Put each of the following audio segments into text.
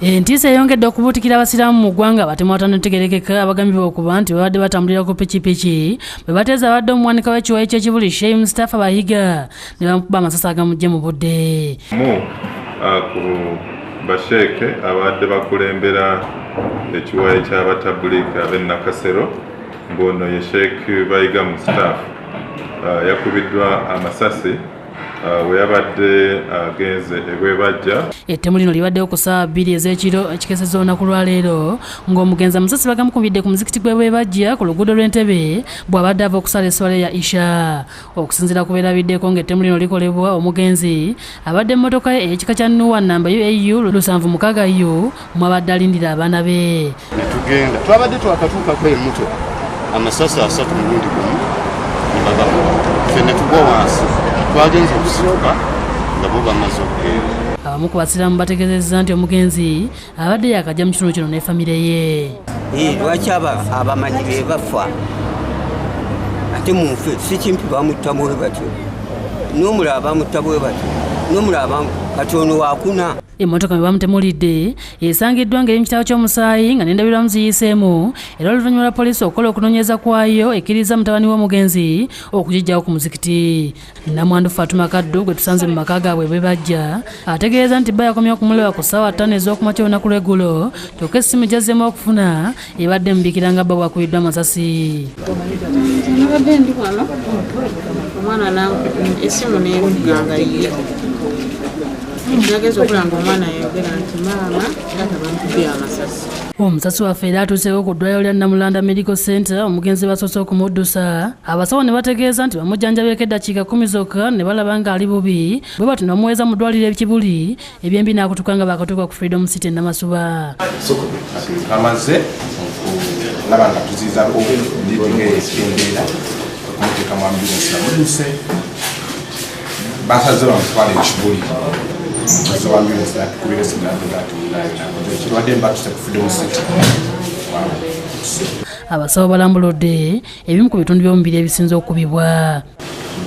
Entiisa eyongedde okubuutikira abasiraamu mu ggwanga abatemu abatanategeerekeka abagambibwa okuba nti babadde batambulira ku pikipiki bwe bateeza abadde omuwanika w'ekiwayi ky'Ekibuli Sheikh Mustafa Bahiga ne bamukuba amasasi agamujje mu budde. Mu ku basheeke abadde bakulembera ekiwayi ky'abatabuliiki ab'e Nakasero ng'ono ye Sheikh Bahiga Mustafa yakubiddwa amasasi we yabadde agenze ebwebajja. Ettemu lino libaddewo ku ssaawa 2 ez'ekiro ekikeesezza olunaku lwa leero ng'omugenzi amasasi bagamukubidde ku muzikiti gw'e Bwebajja ku luguudo lw'Entebe bw'abadde ava okusala esswala ya Isha. Okusinziira ku beerabiddeko ng'ettemu lino likolebwa omugenzi abadde emmotoka ye ey'ekika kya Noah namba UAU 76U mwabadde alindira abaana be. Ne tugenda twabadde twakatuukako emmotoka amasasi 3 mulundi gumu ne bagakuba ffe ne tugwa wansi. Twagenze okusituka nga bo bamaze okugenda. Abamu ku basiraamu bategeezezza nti omugenzi abadde yakajja mu kitundu kino ne famire ye. Lwaki abamanyi be bafa? Ate mu nfe si kimpi bamutta bwe batyo, n'omulala bamutta bwe batyo, n'omulala kati ono waakuna. Emmotoka mwe bamutemulidde esangiddwa ng'eri mu kitabo ky'omusaayi nga n'endabirwamu ziyiseemu era oluvannyuma lwa poliisi okukola okunoonyereza kwayo ekkiriza mutabani w'omugenzi okugiggyawo ku muzikiti. Namwandu Fatuma Kaddu gwe tusanze mu maka gaabwe bwe bajja ategeeza nti bba yakomye okumulaba ku ssaawa 5 ez'okumakya olunaku lw'eggulo kyokka essimu gy'azzeemu okufuna ebadde emubikira nga bba bw'akubiddwa amasasi. Nabadde ndi wano omwana essimu n'evuga nga ye. Nageza okulanga omwana yayogera nti maama taata bamukubye amasasi. Omusasi waffe era atuuseeko ku ddwaliro lya Namulanda Medical Center omugenzi basoose okumuddusa. Abasawo ne bategeeza nti bamujjanjabyeko eddakiika 10 zokka ne balaba ng'ali bubi bwe batyo ne bamuweeza mu ddwaliro e Kibuli ebyembi n'akutuka nga baakatuuka ku Freedom City e Namasuba. Twamaze okulaba nga tuziizaako bleeding ekendeera okumuteeka mu ambulance bamudduse basaze bamutwala e Kibuli. Omukozi wa ambulance n'atukubira essimu n'atugamba nti kirwadde mbatuse ku Freedom City. Abasawo balambuludde ebimu ku bitundu by'omubiri ebisinze okukubibwa.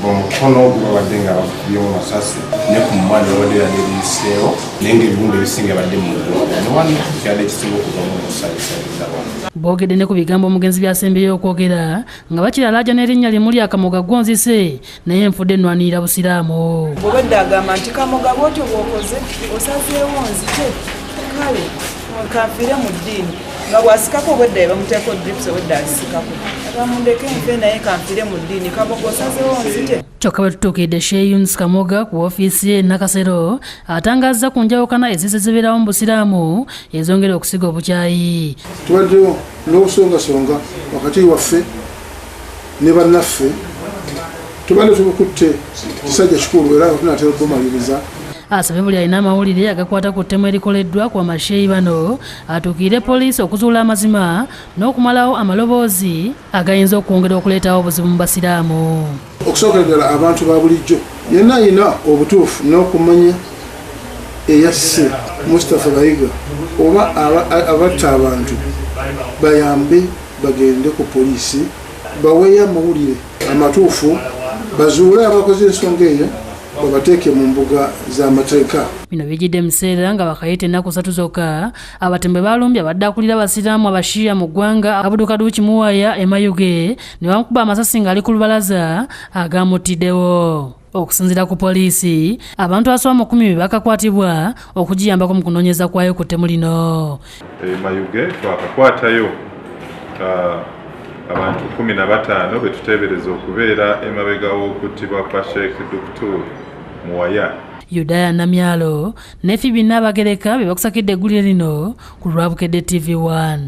Omukono gubabadde nga bakubyemu masasi ne ku mumwa ne babadde yadde biyiseewo naye ng'ebiwundu ebisinga yabadde mu mugongo ne wano kyadde ekisinga okuvamu omusaayi wano. Boogedde ne ku bigambo omugenzi by'asembyeyo okwogera nga bakiralaaja n'erinnya limu lya Kamoga gw'onzise naye nfudde nnwanirira Busiraamu. Bw'obadde agamba nti Kamoga bw'otyo bw'okoze osazeewo nzite kale kanfiire mu ddiini nga bw'asikako obwedda bamuteeko drips obwedda azisikako bamundeke nfe naye kanfiire mu ddiini Kamoga osazeewo nzite. Kyokka bwe tutuukiridde Sheikh Yunus Kamoga ku woofiisi ye e Nakasero atangazza ku njawukana ezizze zibeerawo mu Busiraamu ezongera okusiga obukyayi. Tubaddewo n'obusongasonga wakati waffe ne bannaffe tubadde tubukutte kisajja kikulu era tunaatera okubumaliriza. Asabye buli alina amawulire agakwata ku ttemu erikoleddwa ku bamasheeyi bano atuukirire poliisi okuzuula amazima n'okumalawo amaloboozi agayinza okwongera okuleetawo obuzibu mu Basiraamu. Okusookera ddala abantu ba bulijjo yenna alina obutuufu n'okumanya eyasse Mustafa Bahiga oba abatta abantu bayambe bagende ku poliisi baweeyo amawulire amatuufu bazuule abakoze ensonga eyo babateeke mu mbuga z'amateeka. Bino bijjidde mu kiseera nga bakayita ennaku 3 zokka abatemu bwe balumbye abadde akulira abasiraamu abashiya mu ggwanga Abdulkadir Kimuwaya e Mayuge ne bamukuba amasasi ng'ali ku lubalaza agamuttiddewo. Okusinziira ku poliisi abantu asoba mu 10 be bakakwatibwa okugiyambako mu kunoonyereza kwayo ku ttemu lino. E Mayuge twakakwatayo abantu 15 be tuteebereza okubeera emabega w'okuttibwa kwa Sheikh Dr. Muwaya. Yudaya Namyalo ne Phoebe Nabagereka be bakusakidde eggulire lino ku lwa Bukedde TV 1.